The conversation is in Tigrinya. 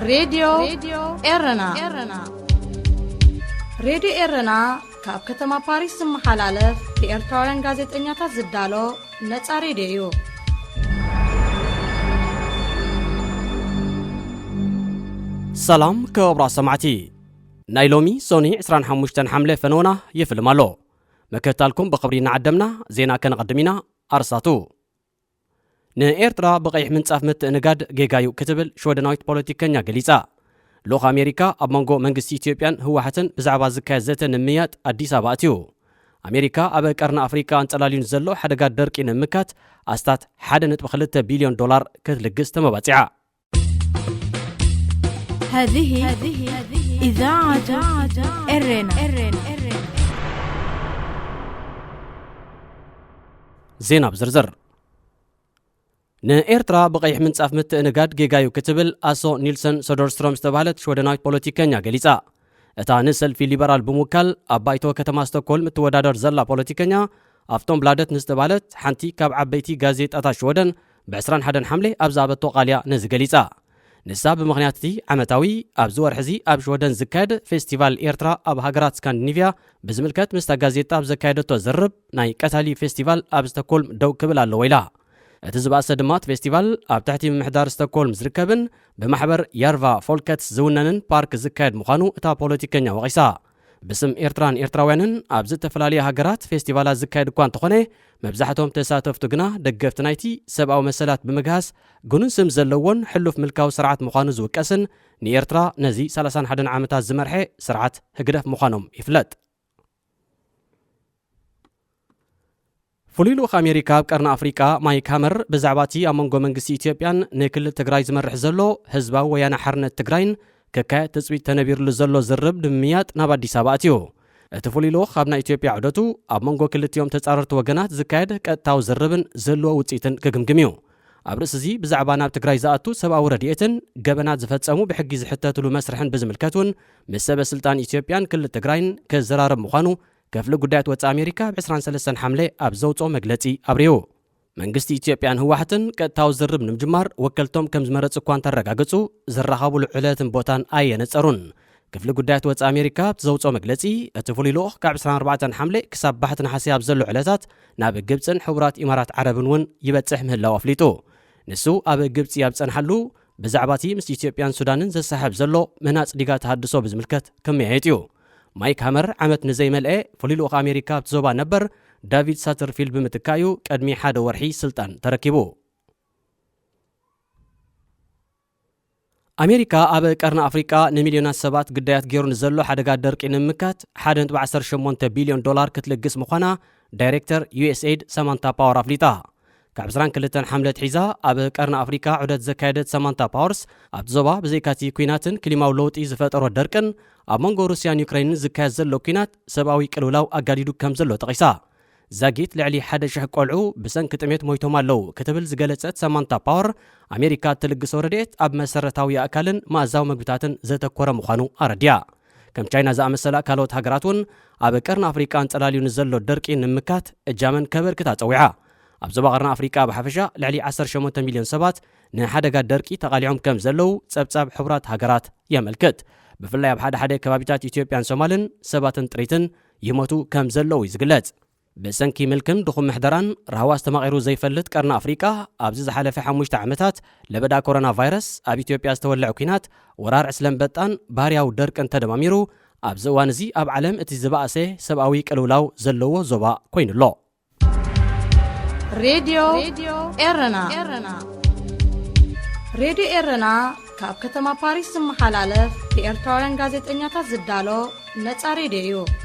ሬድዮ ኤረና። ሬድዮ ኤረና ካብ ከተማ ፓሪስ ዝመሓላለፍ ብኤርትራውያን ጋዜጠኛታት ዝዳሎ ነጻ ሬድዮ እዩ። ሰላም ክቡራት ሰማዕቲ፣ ናይ ሎሚ ሶኒ ዕስራን ሓሙሽተን ሓምለ ፈነወና ይፍልም ኣሎ። ምክትታልኩም ብኽብሪ እናዓደምና ዜና ከነቐድም ኢና። ኣርሳቱ። ንኤርትራ ብቐይሕ ምንጻፍ ምትእንጋድ ጌጋዩ ክትብል ሽወደናዊት ፖለቲከኛ ገሊጻ። ልኡኽ ኣሜሪካ ኣብ መንጎ መንግስቲ ኢትዮጵያን ህወሓትን ብዛዕባ ዝካየድ ዘተ ንምምያጥ ኣዲስ ኣበባ ኣትዩ። ኣሜሪካ ኣብ ቀርኒ ኣፍሪቃ ኣንጸላልዩ ንዘሎ ሓደጋ ደርቂ ንምምካት ኣስታት ሓደ ነጥቢ ክልተ ቢልዮን ዶላር ክትልግስ ተመባጺዓ። هذه إذاعة إرنا. ዜና ብዝርዝር። ንኤርትራ ብቐይሕ ምንጻፍ ምትእንጋድ ጌጋዩ ክትብል ኣሶ ኒልሰን ሶደርስትሮም ዝተባህለት ሽወደናዊት ፖለቲከኛ ገሊጻ። እታ ንሰልፊ ሊበራል ብምውካል ኣብ ባይቶ ከተማ ስቶክሆልም እትወዳደር ዘላ ፖለቲከኛ፣ ኣፍቶንብላደት ንዝተባህለት ሓንቲ ካብ ዓበይቲ ጋዜጣታት ሽወደን ብዕስራን ሓደን ሓምለ ኣብ ዝሃበቶ ቃልያ ነዚ ገሊጻ። ንሳ ብምኽንያት እቲ ዓመታዊ ኣብዚ ወርሒ እዚ ኣብ ሽወደን ዝካየድ ፌስቲቫል ኤርትራ ኣብ ሃገራት ስካንዲኒቭያ ብዝምልከት ምስታ ጋዜጣ ኣብ ዘካየደቶ ዝርብ፣ ናይ ቀታሊ ፌስቲቫል ኣብ ስቶክሆልም ደው ክብል ኣለዎ ኢላ። እቲ ዝበኣሰ ድማ እቲ ፌስቲቫል ኣብ ትሕቲ ምምሕዳር ስቶክሆልም ዝርከብን ብማሕበር ያርቫ ፎልከትስ ዝውነንን ፓርክ ዝካየድ ምዃኑ እታ ፖለቲከኛ ወቒሳ። ብስም ኤርትራን ኤርትራውያንን ኣብ ዝተፈላለያ ሃገራት ፌስቲቫላት ዝካየድ እኳ እንተኾነ፣ መብዛሕቶም ተሳተፍቱ ግና ደገፍቲ ናይቲ ሰብኣዊ መሰላት ብምግሃስ ግኑን ስም ዘለዎን ሕሉፍ ምልካዊ ስርዓት ምዃኑ ዝውቀስን ንኤርትራ ነዚ ሰላሳን ሓደን ዓመታት ዝመርሐ ስርዓት ህግደፍ ምዃኖም ይፍለጥ። ፍሉይ ልኡኽ ኣሜሪካ ኣብ ቀርኒ ኣፍሪቃ ማይክ ሃመር ብዛዕባ እቲ ኣብ መንጎ መንግስቲ ኢትዮጵያን ንክልል ትግራይ ዝመርሕ ዘሎ ህዝባዊ ወያነ ሓርነት ትግራይን ክካየድ ትጽቢት ተነቢርሉ ዘሎ ዝርብ ንምምያጥ ናብ ኣዲስ ኣበባ ኣትዩ። እቲ ፍሉይ ልኡኽ ኣብ ናይ ኢትዮጵያ ዑደቱ ኣብ መንጎ ክልቲኦም ተጻረርቲ ወገናት ዝካየድ ቀጥታዊ ዝርብን ዝህልዎ ውጽኢትን ክግምግም እዩ። ኣብ ርእሲ እዚ ብዛዕባ ናብ ትግራይ ዝኣቱ ሰብኣዊ ረድኤትን ገበናት ዝፈጸሙ ብሕጊ ዝሕተትሉ መስርሕን ብዝምልከት እውን ምስ ሰበ ስልጣን ኢትዮጵያን ክልል ትግራይን ክዘራረብ ምዃኑ ክፍሊ ጉዳያት ወጻኢ ኣሜሪካ ኣብ ዕስራን ሰለስተን ሓምለ ኣብ ዘውጽኦ መግለጺ ኣብሪሁ። መንግስቲ ኢትዮጵያን ህወሓትን ቀጥታዊ ዝርብ ንምጅማር ወከልቶም ከም ዝመረጹ እኳ እንተረጋገጹ፣ ዝራኸቡሉ ዕለትን ቦታን ኣየነጸሩን። ክፍሊ ጉዳያት ወጻኢ ኣሜሪካ ኣብቲ ዘውጽኦ መግለጺ፣ እቲ ፍሉይ ልኡኽ ካብ ዕስራን ኣርባዕተን ሓምለ ክሳብ ባሕቲ ነሓሰ ኣብ ዘሎ ዕለታት ናብ ግብጽን ሕቡራት ኢማራት ዓረብን እውን ይበጽሕ ምህላው ኣፍሊጡ። ንሱ ኣብ ግብጺ ኣብ ዝጸንሓሉ፣ ብዛዕባ እቲ ምስ ኢትዮጵያን ሱዳንን ዘሰሓብ ዘሎ ምህናጽ ዲጋ ተሃድሶ ብዝምልከት ክመያየጥ እዩ። ማይክ ሃመር ዓመት ንዘይመልአ ፍሉይ ልኡኽ ኣሜሪካ ኣብቲ ዞባ ነበር ዳቪድ ሳተርፊልድ ብምትካእ እዩ ቅድሚ ሓደ ወርሒ ስልጣን ተረኪቡ። ኣሜሪካ ኣብ ቀርኒ ኣፍሪቃ ንሚልዮናት ሰባት ግዳያት ገይሩ ንዘሎ ሓደጋ ደርቂ ንምምካት ሓደ ነጥቢ ዓሰርተ ሸሞንተ ቢልዮን ዶላር ክትልግስ ምዃና ዳይሬክተር ዩ ኤስ ኤይድ ሰማንታ ፓወር ኣፍሊጣ። ካብ ዕስራን ክልተን ሓምለ ኣትሒዛ ኣብ ቀርኒ ኣፍሪካ ዑደት ዘካየደት ሰማንታ ፓወርስ፣ ኣብቲ ዞባ ብዘይካቲ ኲናትን ክሊማዊ ለውጢ ዝፈጠሮ ደርቅን ኣብ መንጎ ሩስያን ዩክሬንን ዝካየድ ዘሎ ኲናት ሰብኣዊ ቅልውላው ኣጋዲዱ ከም ዘሎ ጠቒሳ። ዛጊት ልዕሊ ሓደ ሽሕ ቆልዑ ብሰንኪ ጥሜት ሞይቶም ኣለዉ ክትብል ዝገለጸት ሰማንታ ፓወር፣ ኣሜሪካ እትልግሶ ረድኤት ኣብ መሰረታዊ ኣእካልን መኣዛዊ መግብታትን ዘተኮረ ምዃኑ ኣረዲኣ። ከም ቻይና ዝኣመሰላ ካልኦት ሃገራት እውን ኣብ ቀርኒ ኣፍሪቃ ኣንጸላልዩ ንዘሎ ደርቂ ንምምካት እጃመን ከበርክታ ጸዊዓ። ኣብ ዞባ ቀርኒ ኣፍሪቃ ብሓፈሻ ልዕሊ ዓሰርተ ሸሞንተ ሚልዮን ሰባት ንሓደጋ ደርቂ ተቓሊዖም ከም ዘለዉ ጸብጻብ ሕቡራት ሃገራት የመልክት። ብፍላይ ኣብ ሓደ ሓደ ከባቢታት ኢትዮጵያን ሶማልን ሰባትን ጥሪትን ይሞቱ ከም ዘለዉ እዩ ዝግለጽ። ብሰንኪ ምልክን ድኹም ምሕደራን ራህዋ ዝተማቒሩ ዘይፈልጥ ቀርኒ ኣፍሪቃ፣ ኣብዚ ዝሓለፈ ሓሙሽተ ዓመታት ለበዳ ኮሮና ቫይረስ፣ ኣብ ኢትዮጵያ ዝተወልዐ ኲናት፣ ወራር ዕስለ ኣንበጣን ባህርያዊ ደርቅን ተደማሚሩ፣ ኣብዚ እዋን እዚ ኣብ ዓለም እቲ ዝበኣሰ ሰብኣዊ ቅልውላው ዘለዎ ዞባ ኮይኑ ኣሎ። ሬድዮ ኤረና። ሬድዮ ኤረና ካብ ከተማ ፓሪስ ዝመሓላለፍ ብኤርትራውያን ጋዜጠኛታት ዝዳሎ ነጻ ሬድዮ እዩ።